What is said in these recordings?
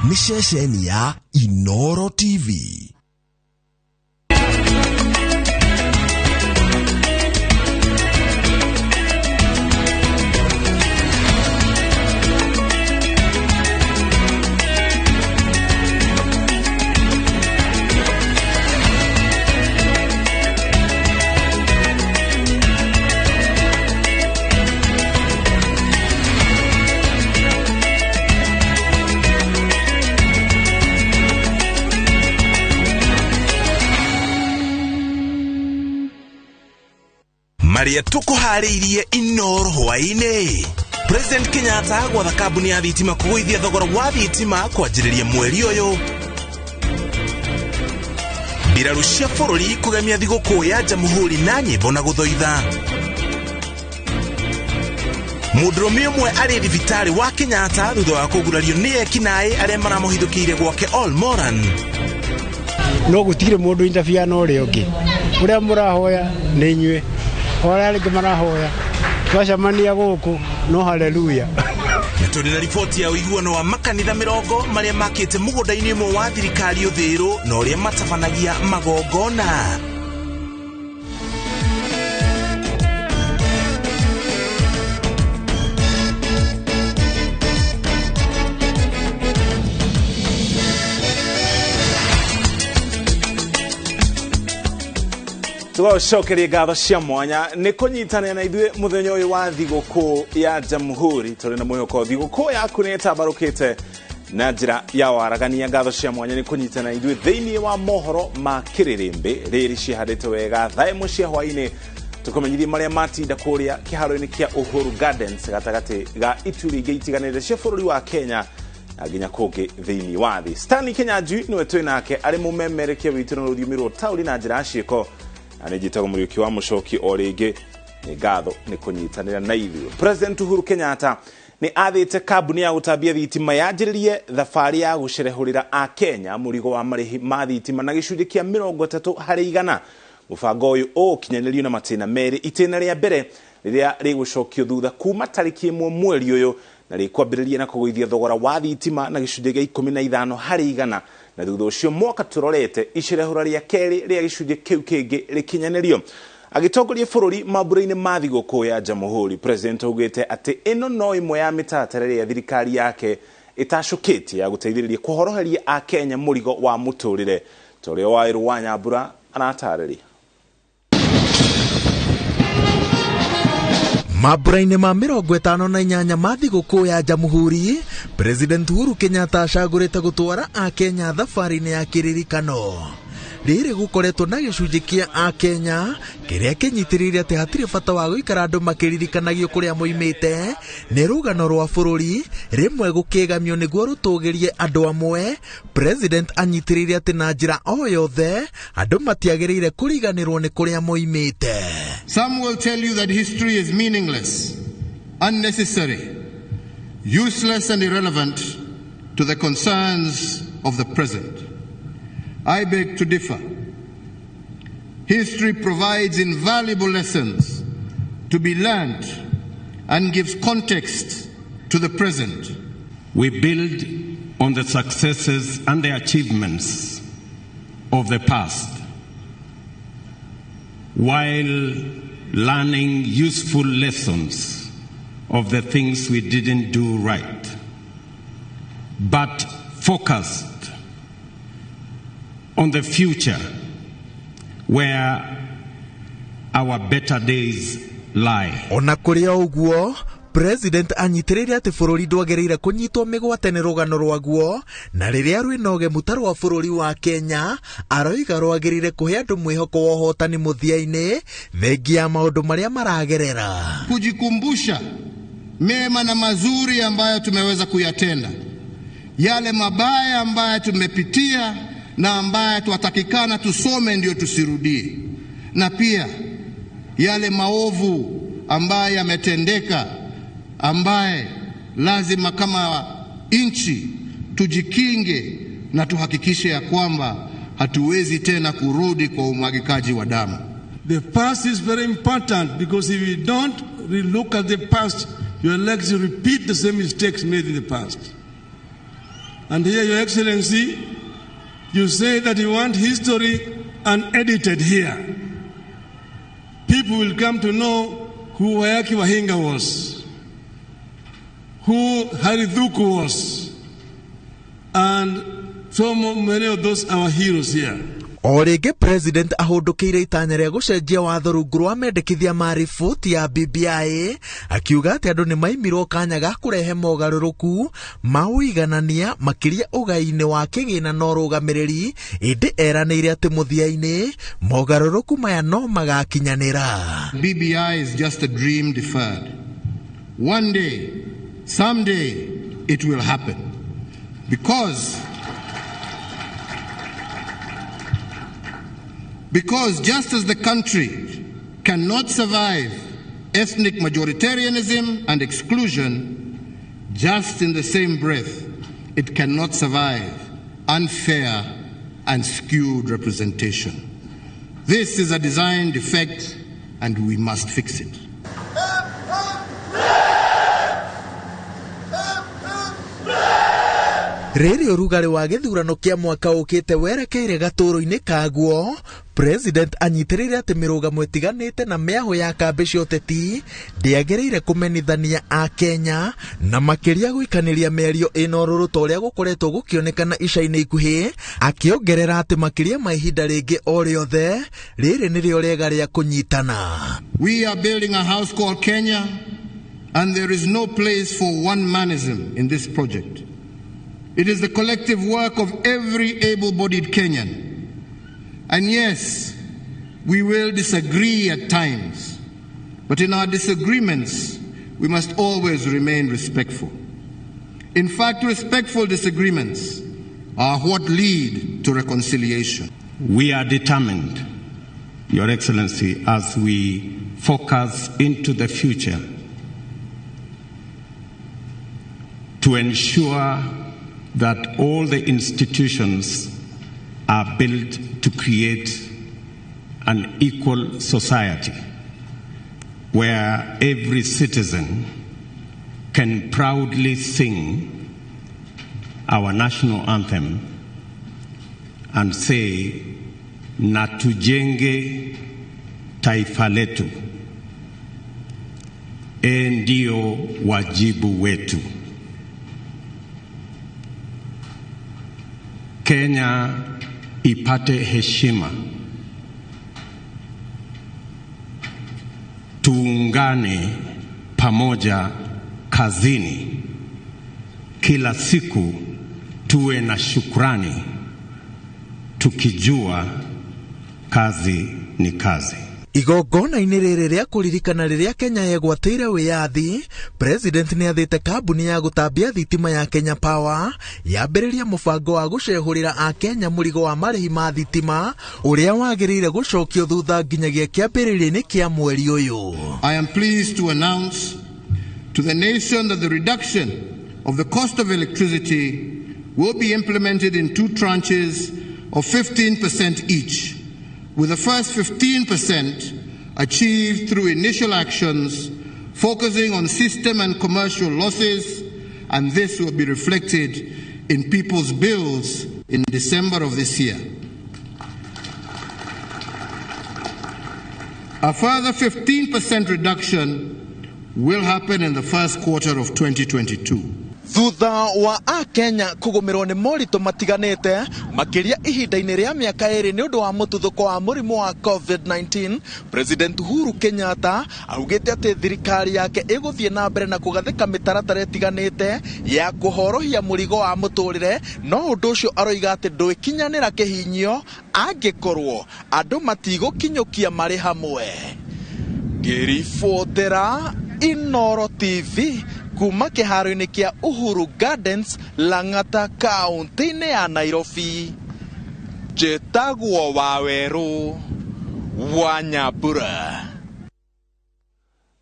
Nĩ ceceni ya Inoro TV. Marĩa tũkũharĩirie Inoro hwaĩ-inĩ. President Kenyatta gwatha kambuni ya thitima kũgũithia thogora wa thitima kwanjĩrĩria mweri ũyũ. Mbiraru cia bũrũri kũgemia thigũkũ ya Jamhuri na nyĩmbo na gũthoitha. Mũndũrũme ũmwe arĩ thibitarĩ wa Kenyatta thutha wa kũgurario nĩ ekinaĩ arĩa maramũhithũkĩire gwake Olmoran. No gũtirĩ mũndũ interfere na ũrĩa ũngĩ. Ũrĩa mũrahoya nĩ inyuĩ, ũrĩa rĩngĩ marahoya twacemania gũkũ no haleluya. Na tũrĩ na riboti ya ũiguano wa makanitha mĩrongo marĩa makĩte mũgũnda-inĩ ũmwe wa thirikari Ũthĩrũ na ũrĩa matabanagia magongona. Tũgacokeria ngatho cia mwanya nĩ kũnyitanĩra na ithuĩ mũthenya ũyũ wa thigũkũ ya Jamhuri. Tũrĩ na mwĩhoko thigũkũ yaku nĩ ĩtambarũkĩte na njĩra ya waragania. Ngatho cia mwanya nĩ kũnyitanĩra na ithuĩ thĩinĩ wa mohoro ma kĩrĩrĩmbĩ rĩrĩ cihandĩte wega thaa ĩmwe cia hwaĩ-inĩ, tũkũmenyithie marĩa matinda kũrĩa kĩharo-inĩ kĩa Uhuru Gardens gatagatĩ ga ituri ingĩ itiganĩte cia bũrũri wa Kenya na nginya kũngĩ thĩinĩ wa thĩ. Stanley Kenyanjui nĩwe twĩ nake arĩ mũmemerekia witũ na rũthiomi rwa taũri na njĩra ya ciĩko. Na nĩ njĩtagwo Mũriũki wa Mũcoki o rĩngĩ nĩ ngatho nĩ kũnyitanĩra na ithuĩ. President Uhuru Kenyatta nĩ athĩte kambuni ya gũtambia thitima yanjĩrĩrie thabarĩ ya gũcerehũrĩra Akenya mũrigo wa marĩhi ma thitima na gĩcunjĩ kĩa 30%. Mũbango ũyũ ũgũkinyanĩrio na matĩna merĩ. Itĩna rĩa mbere rĩrĩa rĩgũcokio thutha kuma tarĩki 1 mweri ũyũ na rĩkwambĩrĩria na kũgũithia thogora wa thitima na gĩcunjĩ kĩa 15%, na thutha ũcio mwaka tũrorete icerehũra rĩa kerĩ rĩa gĩcunjĩ kĩu kĩngĩ rĩkinyanĩrio. Agĩtongoria bũrũri mambura-inĩ ma thigũkũ ya Jamhuri, President augĩte atĩ ĩno no ĩmwe ya mĩtaratara ĩrĩa thirikari yake ĩtacũkĩtie ya gũteithĩrĩria kũhoroheria Akenya mũrigo wa mũtũrĩre. Ta ũrĩa Waĩrũ wa Nyambura aratarĩria. Mambura-inĩ ma 58 ma thigũkũ ya Jamhuri, President Uhuru Kenyatta acagũrĩte gũtwara Akenya thabarĩ-inĩ ya kĩririkano. Rĩrĩ gũkoretwo na gĩcunjĩ kĩa Akenya kĩrĩa kĩnyitĩrĩire atĩ hatirĩ bata wa gũikara andũ makĩririkanagio kũrĩa moimĩte nĩ rũgano rwa bũrũri rĩmwe gũkĩgamio nĩguo rũtũgĩrie andũ amwe. President anyitĩrĩire atĩ na njĩra o yothe andũ matiagĩrĩire kũriganĩrwo nĩ kũrĩa moimĩte. Some will tell you that history is meaningless, unnecessary, useless and irrelevant to the concerns of the present. I beg to differ. History provides invaluable lessons to be learned and gives context to the present. We build on the successes and the achievements of the past while learning useful lessons of the things we didn't do right, but focused on the future where our better days lie. Ona kũrĩ o ũguo, President anyitĩrĩire atĩ bũrũri ndwagĩrĩire kũnyitwo mĩgwate nĩ rũgano rwaguo, na rĩrĩa rwĩna ũgemu ta rwa bũrũri wa Kenya, aroiga rwagĩrĩire kũhe andũ mwĩhoko wa ũhotani mũthia-inĩ thengia ya maũndũ marĩa maragerera. Kujikumbusha mema na mazuri ambayo tumeweza kuyatenda, yale mabaya ambayo tumepitia na ambayo twatakikana tusome ndio tusirudie, na pia yale maovu ambayo yametendeka ambaye lazima kama nchi tujikinge na tuhakikishe ya kwamba hatuwezi tena kurudi kwa umwagikaji wa damu. The past is very important because if you don't relook at the past, you are likely to repeat the same mistakes made in the past. And here, Your Excellency, you say that you want history unedited here. People will come to know who Waiyaki Wahinga was, who Harry Thuku was, and so many of those our heroes here. O rĩngĩ President ahũndũkĩire itanya rĩa gũcenjia watho rungu rwa mendekithia ma riboti ya BBI, akiuga atĩ andũ nĩ maimirwo kanya ga kũrehe mogarũrũku ma ũiganania, makĩria ũgai-inĩ wa kĩgĩna na ũrũgamĩrĩri, ĩndĩ eranĩire atĩ mũthia-inĩ mogarũrũku maya no magakinyanĩra. BBI is just a dream deferred. One day, someday, it will happen. Because just as the country cannot survive ethnic majoritarianism and exclusion, just in the same breath, it cannot survive unfair and skewed representation. This is a design defect, and we must fix it. Rĩrĩ ũrugarĩ wa gĩthurano kĩa mwaka ũkĩte werekeire gatũrũ-inĩ kaguo, President anyitĩrĩire atĩ mĩrũgamo ĩtiganĩte na mĩahũ ya kambĩ cia ũteti ndĩagĩrĩire kũmenithania Akenya, na makĩria gũikanĩria mĩario ĩna ũrũrũ ta ũrĩa gũkoretwo gũkĩonekana ica-inĩ ikuhĩ, akĩongerera atĩ makĩria ma ihinda rĩngĩ o rĩothe rĩrĩ nĩrĩo rĩega rĩa kũnyitana. We are building a house called Kenya, and there is no place for one-manism in this project. It is the collective work of every able-bodied Kenyan. And yes, we will disagree at times, but in our disagreements, we must always remain respectful. In fact, respectful disagreements are what lead to reconciliation. We are determined, Your Excellency, as we focus into the future to ensure that all the institutions are built to create an equal society where every citizen can proudly sing our national anthem and say, na tujenge taifa letu, e ndio wajibu wetu. Kenya ipate heshima, tuungane pamoja kazini, kila siku tuwe na shukrani, tukijua kazi ni kazi. Igongona-inĩ rĩrĩ rĩa kũririkana rĩrĩa Kenya yegwatĩire wĩyathi, President nĩ athĩte kambuni ya gũtambia thitima ya Kenya Power yambĩrĩrie mũbango wa gũcehũrĩra Akenya mũrigo wa marĩhi ma thitima ũrĩa wagĩrĩire gũcokio thutha nginyagia kĩambĩrĩria-inĩ kĩa mweri ũyũ. I am pleased to announce to the nation that the reduction of the cost of electricity will be implemented in two tranches of 15% each, with the first 15% achieved through initial actions focusing on system and commercial losses, and this will be reflected in people's bills in December of this year. A further 15% reduction will happen in the first quarter of 2022. Thutha wa Akenya kũgũmĩrwo nĩ moritũ matiganĩte makĩria ihinda-inĩ rĩa mĩaka ĩrĩ nĩ ũndũ wa mũtuthũko wa mũrimũ wa COVID-19, President Uhuru Kenyatta augĩte atĩ thirikari yake ĩgũthiĩ na mbere na kũgathĩka mĩtaratara ĩtiganĩte ya kũhorohia mũrigo wa mũtũrĩre, no ũndũ ũcio aroiga atĩ ndũĩkinyanĩra kĩhinyio angĩkorwo andũ matigũkinyũkia marĩ hamwe. Ngĩribotera Inooro TV kuma kĩharo-inĩ kĩa Uhuru Gardens, Lang'ata, kaunti-inĩ ya Nairobi, njĩtagwo Wawerũ wa Nyambura.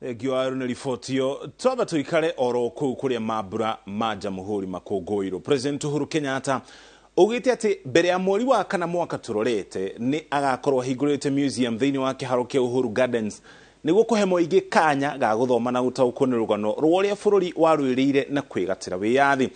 Thengio Wawerũ nĩ riboti ĩyo. Twamba tũikare oro kũu kũrĩa mambura ma Jamhuri makũngũĩirwo. President Uhuru Kenyatta augĩte atĩ mbere ya mweri wa kana mwaka tũrorete nĩ agakorwo ahingũrĩte museum thĩinĩ wa kĩharo kĩa Uhuru Gardens nĩguo kũhe mũingĩ kanya ga gũthoma na gũtaũkwo nĩ rũgano rwa ũrĩa bũrũri warũĩrĩire na kwĩgatĩra wĩyathi.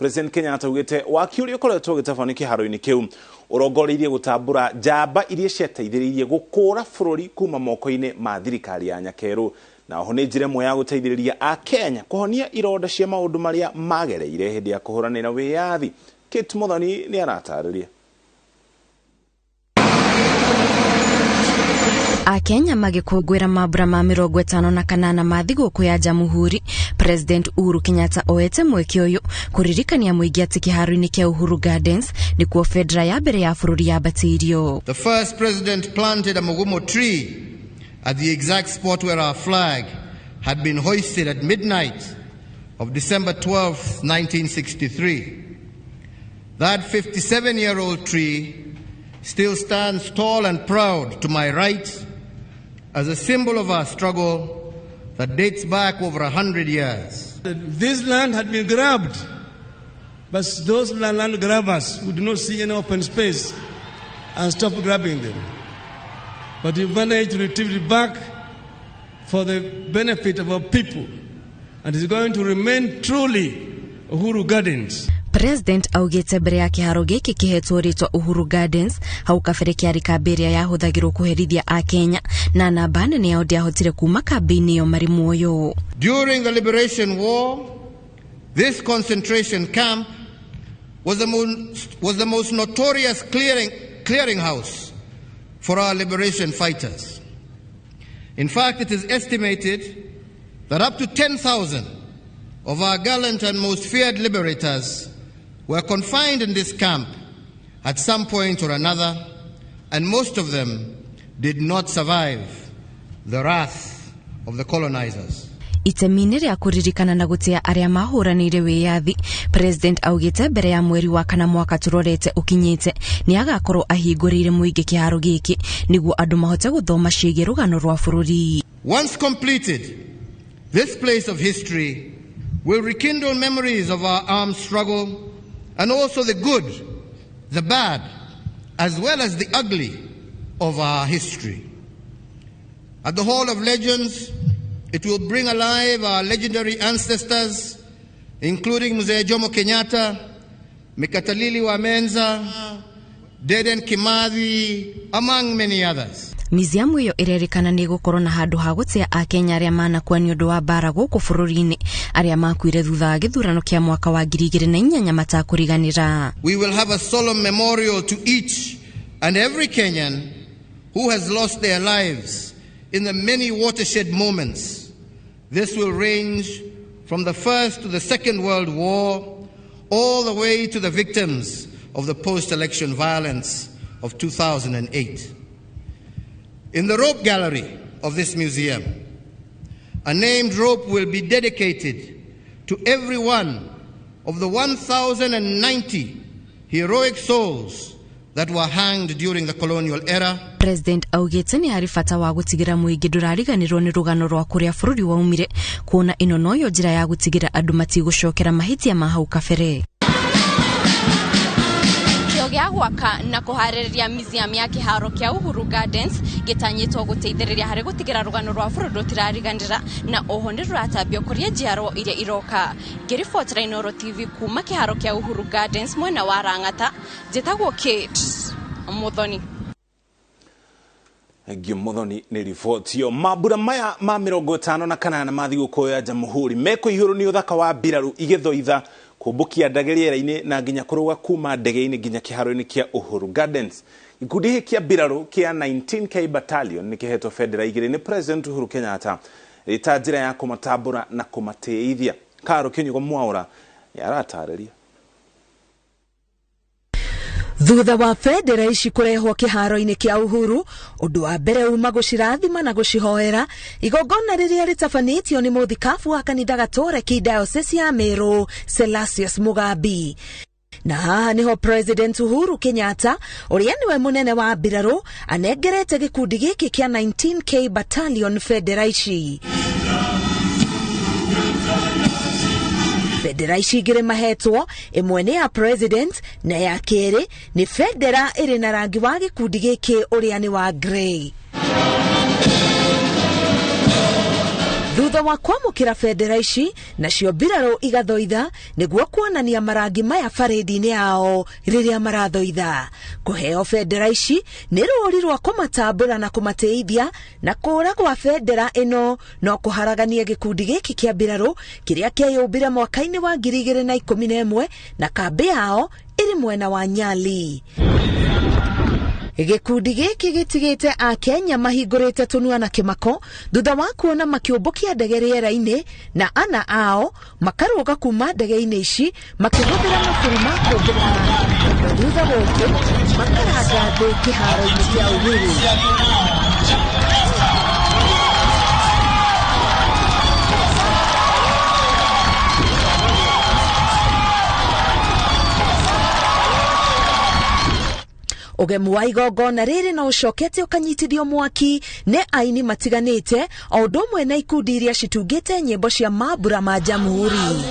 President Kenyatta augĩte waki ũrĩa ũkoretwo ũgĩtabanio kĩharo-inĩ kĩu ũrongoreirie gũtambũra njamba iria ciateithĩrĩirie gũkũra bũrũri kuma moko-inĩ ma thirikari ya Nyakerũ, na oho nĩ njĩra ĩmwe ya gũteithĩrĩria Akenya kũhonia ironda cia maũndũ marĩa magereire hĩndĩ ya kũhũranĩra wĩyathi. Kate Muthoni nĩ aratarĩria. Akenya magĩkũngũĩra mambura ma 58 ma thigũkũ ya Jamhuri, President Uhuru Kenyatta oete mweke ũyũ kũririkania mũingĩ atĩ kĩharo-inĩ kĩa Uhuru Gardens nĩkuo bendera ya mbere ya bũrũri yambatĩirio. The first president planted a Mugumo tree at the exact spot where our flag had been hoisted at midnight of December 12, 1963. That 57-year-old tree still stands tall and proud to my right as a symbol of our struggle that dates back over 100 years. This land had been grabbed, but those land grabbers would not see any open space and stop grabbing them. But we managed to retrieve it back for the benefit of our people, and it's going to remain truly Uhuru Gardens. President augĩte mbere ya kĩharo gĩkĩ kĩhetwo rĩtwa Uhuru Gardens hau kabere kĩarĩ kambĩ ĩrĩa yahũthagĩrwo kũherithia Akenya, na namba nene yao ndĩahotire kuma kambĩ-inĩ ĩyo marĩ muoyo. During the Liberation War, this concentration camp was the most notorious clearinghouse for our liberation fighters. In fact, it is estimated that up to 10,000 of our gallant and most feared liberators were confined in this camp at some point or another, and most of them did not survive the wrath of the colonizers. Itemi-inĩ rĩa kũririkana na gũtĩa arĩa mahũranĩire wĩyathi, President augĩte mbere ya mweri wa kana mwaka tũrorete ũkinyĩte nĩ agakorwo ahingũrĩire mũingĩ kĩharo gĩkĩ nĩguo andũ mahote gũthoma ciĩgiĩ rũgano rwa bũrũri. Once completed, this place of history will rekindle memories of our armed struggle and also the good, the bad, as well as the ugly of our history. At the Hall of Legends, it will bring alive our legendary ancestors, including Mzee Jomo Kenyatta, Mekatilili wa Menza, Dedan Kimathi, among many others. Museum ĩyo ĩrerĩkana nĩ ĩgũkorwo na handũ ha gũtĩa Akenya arĩa manakua nĩ ũndũ wa mbara gũkũ bũrũri-inĩ, arĩa makuire thutha wa gĩthurano kĩa mwaka wa 2008 matakũriganĩra. We will have a solemn memorial to each and every Kenyan who has lost their lives in the many watershed moments. This will range from the First to the Second World War, all the way to the victims of the post-election violence of 2008. In the rope gallery of this museum, a named rope will be dedicated to every one of the 1,090 heroic souls that were hanged during the colonial era. President augĩte nĩ harĩ bata wa gũtigĩra mũingĩ ndũrariganĩrwo nĩ rũgano rwa kũrĩa bũrũri waumire, kuona ĩno noyo njĩra ya gũtigĩra andũ matigũcokera mahĩtia ma hau kabere. Gĩa gwaka na kũharĩrĩria museum ya kĩharo kĩa Uhuru Gardens gĩtanyĩtwo gũteithĩrĩria harĩ gũtigĩra rũgano rwa bũrũri rũtirariganĩra, na oho nĩ rũratambio kũrĩa njiarwo iria iroka. Ngĩribotera Inooro TV kuma kĩharo kĩa Uhuru Gardens mwena wa Lang'ata, njĩtagwo Kate Muthoni. Thengiũ Muthoni nĩ riboti ĩyo. Mambura maya ma 58 ma thigũkũ ya Jamhuri mekũihũrwo nĩ ũthaka wa mbiraru igĩthoitha kũmbũkia ndege rĩera-inĩ na nginya kũrũga kuma ndege-inĩ nginya kĩharo-inĩ kĩa Uhuru Gardens. Gĩkundi gĩkĩ kĩa mbirarũ kĩa 19K Battalion nĩ kĩhetwo bendera igĩrĩ nĩ President Uhuru Kenyatta ĩta njĩra ya kũmatambũra na kũmatĩithia. Karo Kĩnyugo Mwaũra nĩ aratarĩria. Thutha wa bendera ici kũrehwo kĩharo-inĩ kĩa Uhuru, ũndũ wa mbere uma gũcirathima na gũcihoera, igongona rĩrĩa rĩtabanĩtio nĩ mũthikabu wa kanitha Gatoreki Diocese ya Meru, Selasius Mugambi. Na haha niho President Uhuru Kenyatta ũrĩa nĩwe mũnene wa mbirarũ anengerete gĩkundi gĩkĩ kĩa 19K Battalion bendera ici. Bendera ici igĩrĩ mahetwo, ĩmwe nĩ ya president na ya kerĩ nĩ bendera ĩrĩ na rangi wa gĩkundi gĩkĩ ũrĩa nĩ wa grey. Thutha wa kwamũkĩra bendera ici, nacio mbirarũ igathoitha nĩguo kuonania marangi maya barĩndi-inĩ yao rĩrĩa marathoitha. Kũheo bendera ici nĩ rũri rwa kũmatambũra na kũmatĩithia, na kũra gwa bendera ĩno no kũharaganie gĩkundi gĩkĩ kĩa mbirarũ kĩrĩa kĩeyũmbire mwaka-inĩ wa 2011 na kambĩ yao ĩrĩ mwena wa Nyali. Gĩkundi gĩkĩ gĩtigĩte Akenya mahingũrĩte tũnua na kĩmako thutha wa kuona makĩũmbũkia ndege rĩera-inĩ na ana ao makarũga kuma ndege-inĩ ici makĩhũthĩra mabũrũ ma kũmbũka, na thutha wa ũguo makaranga thĩ kĩharo-inĩ kĩa Uhuru. Ũgemu wa igongona rĩrĩ no ũcokete ũkanyitithio mwaki nĩ aini matiganĩte o ũndũ ũmwe na ikundi iria citungĩte nyĩmbo cia mambura ma Jamhuri.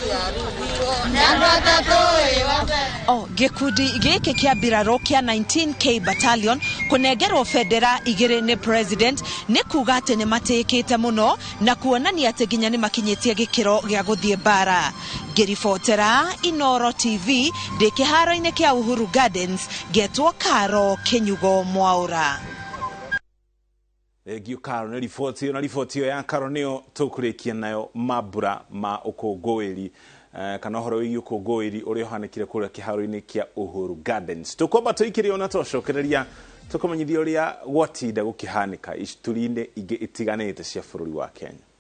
O gĩkundi gĩkĩ kĩa mbirarũ kĩa 19K Battalion kũnengerwo bendera igĩrĩ nĩ president nĩ kuga atĩ nĩ matĩĩkĩte mũno na kuonania atĩ nginya nĩ makinyĩtie gĩkĩro gĩa gũthiĩ mbara. Ngĩribotera Inoro TV ndĩ kĩharo-inĩ kĩa Uhuru Gardens, ngetwo Karo Kĩnyugo Mwaũra. Thengio Karo nĩ riboti ĩyo, na riboti ĩyo ya Karo nĩyo tũkũrĩkia nayo mambura ma ũkũngũĩri kana ũhoro wĩgiĩ ũkũngũĩri ũrĩa ũhanĩkire kũrĩa kĩharo-inĩ kĩa Uhuru Gardens. Tũkwamba tũikĩre ona twacokereria tũkũmenyithia ũrĩa gwatinda gũkĩhanĩka ituri-inĩ ingĩ itiganĩte cia bũrũri wa Kenya.